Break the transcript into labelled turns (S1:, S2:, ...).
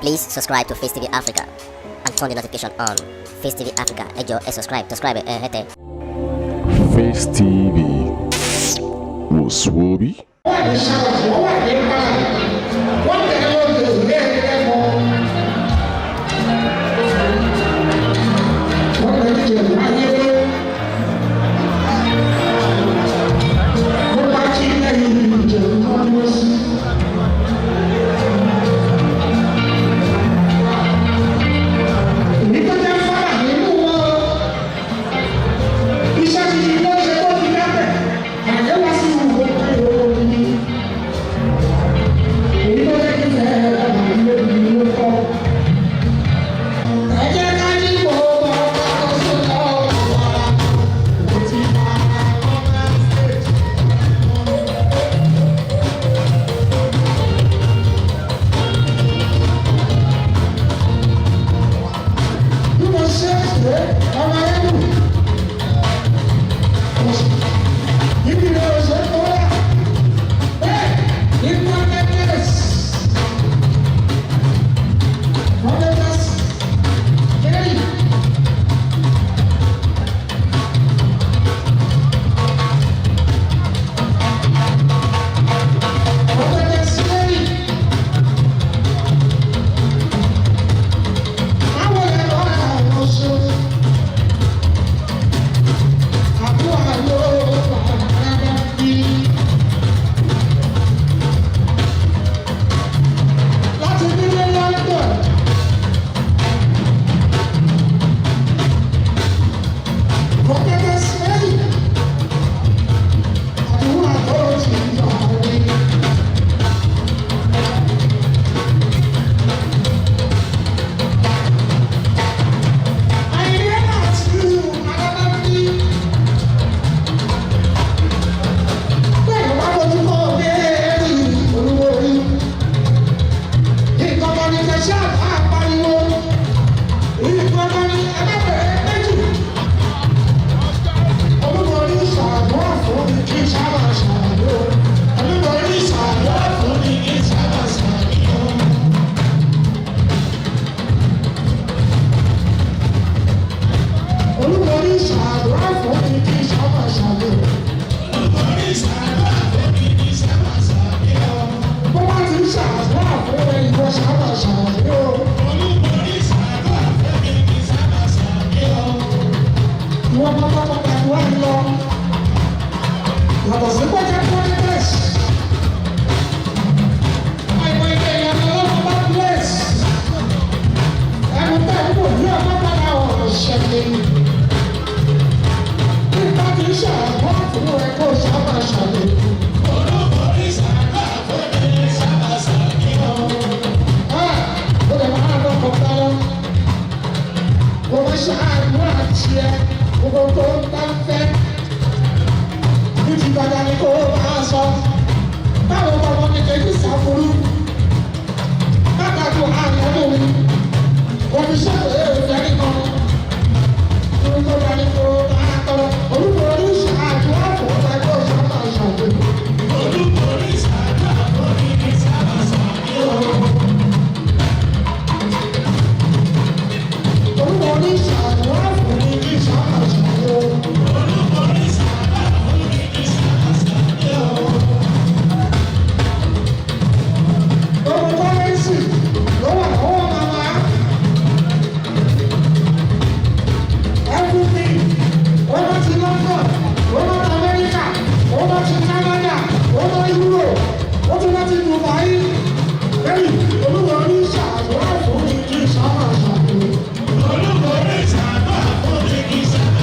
S1: Please subscribe to Face TV Africa and turn the notification on. Face TV Africa, ẹ jọ̀ọ́, ẹ subscribe, subscribe ẹ hẹ́tẹ̀.
S2: Face TV wò sùwòbí.
S3: Wọ́n wà ní South, wọ́n wà ní Ìbàdàn, wọ́n tẹ̀lé lóde ìlú ẹ̀rọ. Wọ́n tẹ̀lé Ìjẹ̀bú ayé. Mo bá kí lẹ́yìn Ìjẹ̀bú tó dúró sí. Èmi tó jẹ́ fọ́nà nínú wọn. Iṣẹ́ gidi ló ṣe tó fi dábẹ̀. Àyè wá sí ìwé ìwé òní. Èyí tó jẹ́ kí n fẹ́ ẹ̀ lóbi ló kọ́. Ẹ jẹ́ ká ní gbogbo ọkọ̀ sọ́kọ̀ ọ̀rọ̀. Mo ti máa ọmọ state. Bí mo ṣe é ṣe ọmọ ẹ̀rù. Ibi ni o ṣe tó wà. Bẹ́ẹ̀ ní Mọ́tẹ́tẹ́s. Mọ́tẹ́tẹ́s kẹ́rì. Mọ́tẹ́tẹ́s kẹ́rì. Báwo lẹ lọ́ọ́ àwọn ṣe? Àbúrò àlọ́ àràbà bí. Láti nílé London. Mọ̀kẹ́kẹ́ sẹ́yìn. Àdúrà tó ti yọ̀ ọ́. Àyè àti àràbà bí. Bẹ́ẹ̀ ló bá fojú kọ́ bẹ́ẹ̀rì olúwo orí. Nǹkan kan ní kẹ̀ṣẹ́ àbá pariwo. Nǹkan kan ní ẹgbẹ́bẹ̀rẹ̀ méjì. Olúwo orí ṣàdúrà fún mi kí sábà ṣàdúrà.